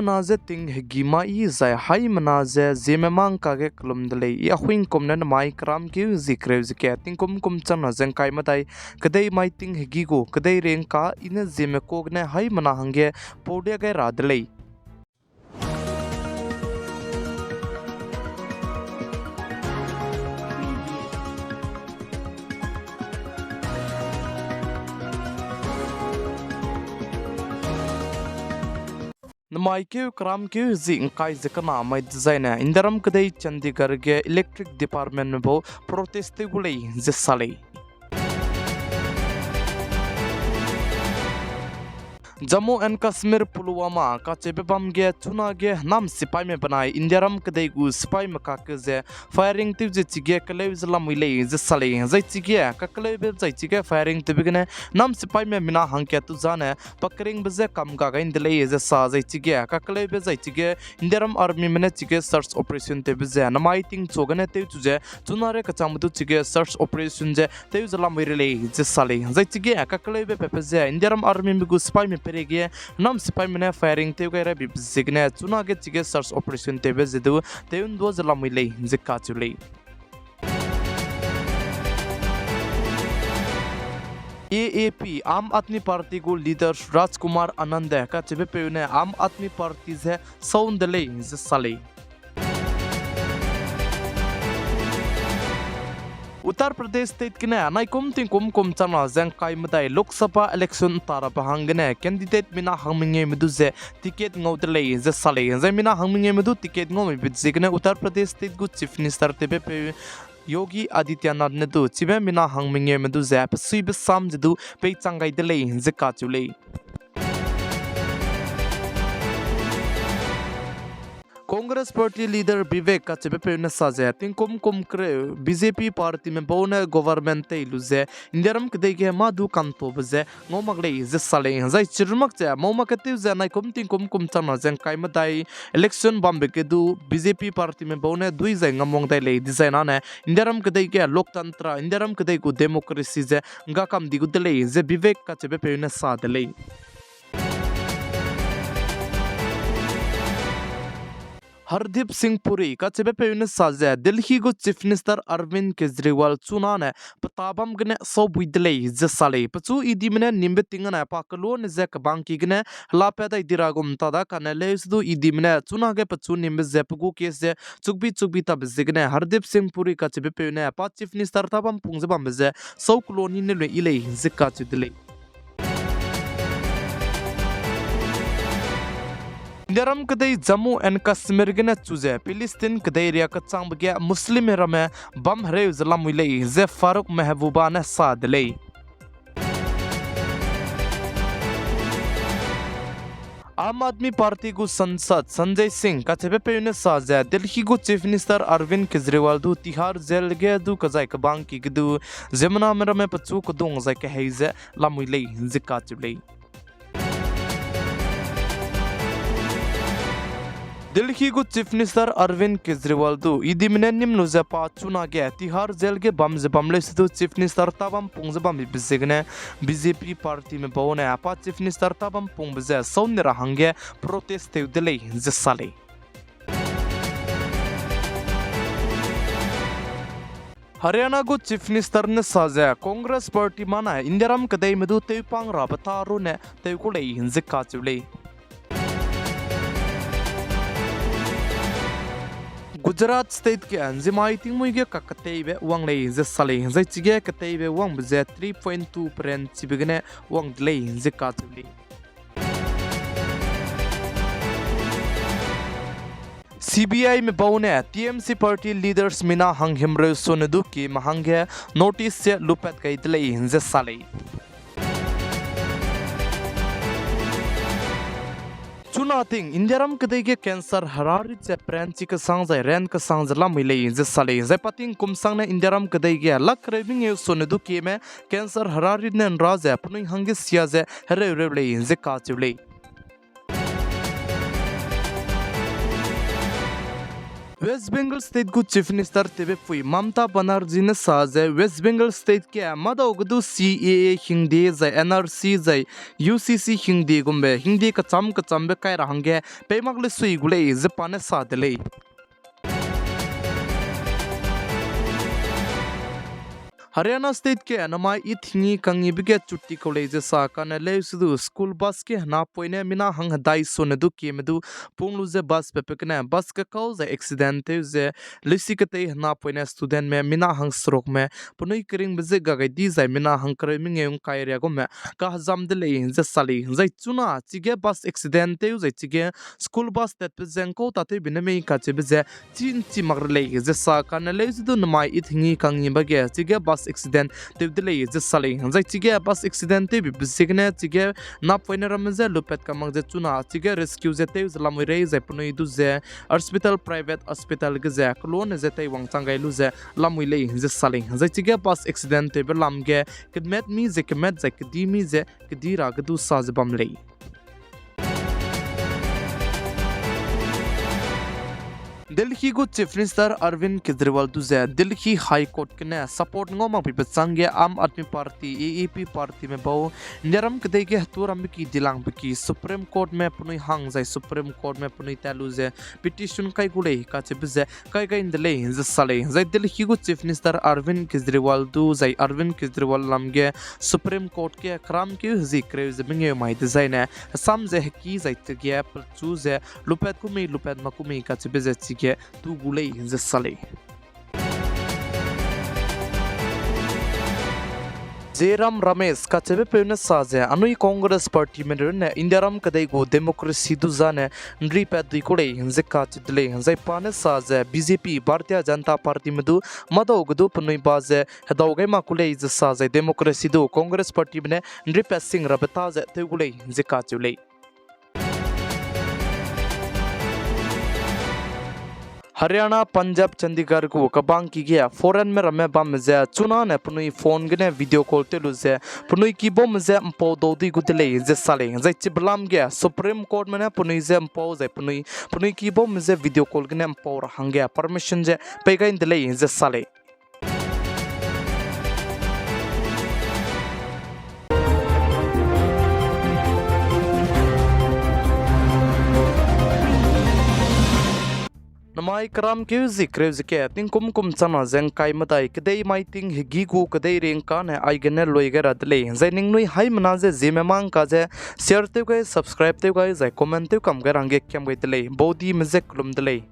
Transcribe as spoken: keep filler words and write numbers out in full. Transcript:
Mena ze ting hegi mai zai haimena ze ziemme mangka ge kelum de lei. I Ahuingkum ne namai keramkeu zie kereu ze kat tingkum kum changna ze ngkai medai, kedei mai ting hegi gu kedei ringka i ne ziemme ka gene haimena hangge paulia gai ra de lei. Namai keu keramkeu zie ngkai ze kena mai dezaine Indiaram kedei Chandigarh ge electric departmentme bau protest tew gu lei ze sa lei. Jammu and Kashmir Pulwama kacheube bam ge chunage nam sipaime benai Indiaram kedei gu sipaime kakge ze firing tew ze chige keleu ze lamui lei ze sa lei. Zai chige kakeleube zai chige firing tewbe gene nam sipaime mina hangkat tu zane pakeringbe je kam ga gai nde lei ze sa zai chige kakeleube zai chige Indiaram armyme ne chige search operation tewbe ze namai tingchu gene tewchu ze chuna re kachangbe du chige search operation ze tew ze lamui re lei ze sa lei. Zai chige kakeleube pepe ze Indiaram armyme gu sipaime peireige nam sipaime ne firing tew gai rabibe ziegene chunage chige search operation tewbe ze du tew ndua ze lamui lei ze kacheu lei. A A P, Aam Aadmi Party gu leader Rajkumar Anande kacheube peu ne Aam Aadmi Party ze sau nde lei ze sa lei. Uttar Pradesh State gene naikum tingkum kum changna ze ngkai medai Lok Sabha election nta rabe hanggene candidate mina hangmengeume du ze ticket ngau de lei ze sa lei. Zai mina hangmengeume du ticket ngau meibe ziegene Uttar Pradesh State gu Chief Minister tewbe peu Yogi Adityanath ne du chibe mina hangmengeume du ze pesuibe sam ze du peichang gai de lei ze kacheu lei. Congress Party leader Vivek kacheube peu ne sa ze tingkum kum kereu B J P partyme bau ne government tei lu ze Indiaram kedei ge mâ du kantobe ze ngau mak lei ze sa lei. Zai chirumak ze mau mak ketew ze naikum tingkum kum changna ze ngkai medai election bambe ge du B J P partyme bau ne dui zai ngamwang dai lei dezainane Indiaram kedei ge loktantra, Indiaram kedei gu democracy ze ngga kam di gu de lei ze Vivek kacheube peu ne sa de lei. Hardeep Singh Puri kacheube peu ne sa ze Delhi gu Chief Minister Arvind Kejriwal chunane peta bam gene saubui de lei ze sa lei. Pechu E Dme ne nimbe ting ane pa keloa ne ze kebangki gene hela pat dai di ra gum ta da kane leu se du E Dme ne chunage pechu nimbe ze pe gu case ze chukbi chukbi tabe ziegene Hardeep Singh Puri kacheube peu ne pa Chief Minister ta bam pung ze bambe ze sau keloa ni ne lui yi lei ze kacheu de lei. Indiaram kedei Jammu and Kashmir gene chu ze Palestine kedei riâ kechangbe ge Muslimme ramme bam hereu ze lamui lei ze Farooq Mehbooba ne sa de lei. Aam Aadmi Party gu sansad Sanjay Singh kacheube peu ne sa ze Delhi gu Chief Minister Arvind Kejriwal du Tihar Jail ge du kezai kebangki ge du ziemmename ramme pechu kedung zai kehei ze lamui lei ze kacheu lei. Delhi gu Chief Minister Arvind Kejriwal du E Dme ne nim lu ze pa chunage Tihar Jail ge bam ze bam leu se du Chief Minister ta bam pung ze bambe ziegene B J P partyme bau ne pa Chief Minister ta bam pungbe ze sau ne ra hangge protest tew de lei ze sa lei. Haryana gu Chief Minister ne sa ze Congress Party mane Indiaram kedeime du tewpang rabe ta ru ne tew ku lei ze kacheu lei. Gujarat State ge nzimai tingmuî ge kaketeibe wang lei ze sa lei, zai chige keteibe wangbe ze three point two percent chibe gene wang de lei ze kacheu lei. C B I me bau ne T M C party leaders mina hanghimreu sone du ki me hangge notice ze lupat gai de lei ze sa lei. Chuna ting Indiaram kedei ge cancer herarit ze peranchi kesang zai ran kesang ze lamui lei ze sa lei. Zai pa tingkum sangne Indiaram kedei ge lak kereu mengeu sone du kieme cancer herarit ne nra ze penui hangge sia ze hereu reu lei ze kacheu lei. West Bengal State gu Chief Minister tewbe pui Mamata Banerjee ne sa ze West Bengal State ge madau ge du C A A hingde zai N R C zai U C C hingde gumbe hingde kecham kechambe kai ra hangge pei mak le sui gu lei ze pa ne sa de lei. Haryana State ge namai ithing kangibe ge chutti kau lei ze sa kane leusi du school bus ge napoine mina hang hedai sone du kieme du pung lu ze bus pepe gene bus kekau zai accident tew ze leusi ketei napoine studentme mina hang serukme penui keringbe ze gagai di zai mina hang kereu mengeu ngkai ria gume kahezam de lei ze sa lei. Zai chuna chige bus accident tew zai chige school bus tatbe ze ngkau tatewbe ne mei kacheube ze chi nchi mak re lei ze sa kane leusi du namai ithing kangibe ge chige bus accident tew de lei ze sa lei. Zai chige bus accident tewbe ziegene chige napoine ramme ze lupat ka mak ze chuna chige rescue ze tew ze lamui rei zai penui du ze hospital, private hospital ge ze kelone ze teiwang chang gai lu ze lamui lei ze sa lei. Zai chige bus accident tewbe lam ge kemet mi ze kemet zai kedi mi ze kedi ra ge du sa ze bam lei. Delhi gu Chief Minister Arvind Kejriwal du ze Delhi High Court gene support ngau mak beibe changge Aam Aadmi Party, A A P partyme bau Indiaram kedei ge hetu rambe ki dilangbe ki Supreme Courtme penui hang zai Supreme Courtme penui tat lu ze petition kai gu lei kacheube ze kai gai nde lei ze sa lei. Zai Delhi gu Chief Minister Arvind Kejriwal du zai Arvind Kejriwal lam ge Supreme Court ge keramkeu hezi kereu ze mengeu mai dezaine hesam ze heki zai chige pechu ze lupat ku mei lupat mak ku mei kacheube ze chige tu gu lei ze sa lei. Jairam Ramesh kacheube peu ne sa ze anui Congress partyme runne Indiaram kedei gu democracy du zane nripat dui ku lei ze kacheu de lei. Zai pa ne sa ze B J P, Bharatiya Janata Partyme du madau ge du penui ba ze hedau gai mak ku lei ze sa zai democracy du Congress partyme ne nripat sing rabe ta ze tew gu lei ze kacheu lei. Haryana, Punjab, Chandigarh gu kebangki ge foreignme ramme bamme je chunane penui phone gene video call tew lu ze penui kibaume je mpau dau di gu de lei ze sa lei. Zai chibe lam ge Supreme Courtme ne penui je mpau zai penui, penui kibaume je video call gene mpau ra hangge permission je pei gai nde lei ze sa lei. Namai keramkeu zi kereu ze ke tingkum kum chana ze ngkai medai kedei mai ting hegî gu kedei ring kane aigene lui gai ra de lei. Zai ningnui haimena ze Zeme Mangka ze share tew gai, subscribe tew gai, zai comment tew kam gai ra hangge kiam gai de lei. Baudime je kelum de lei.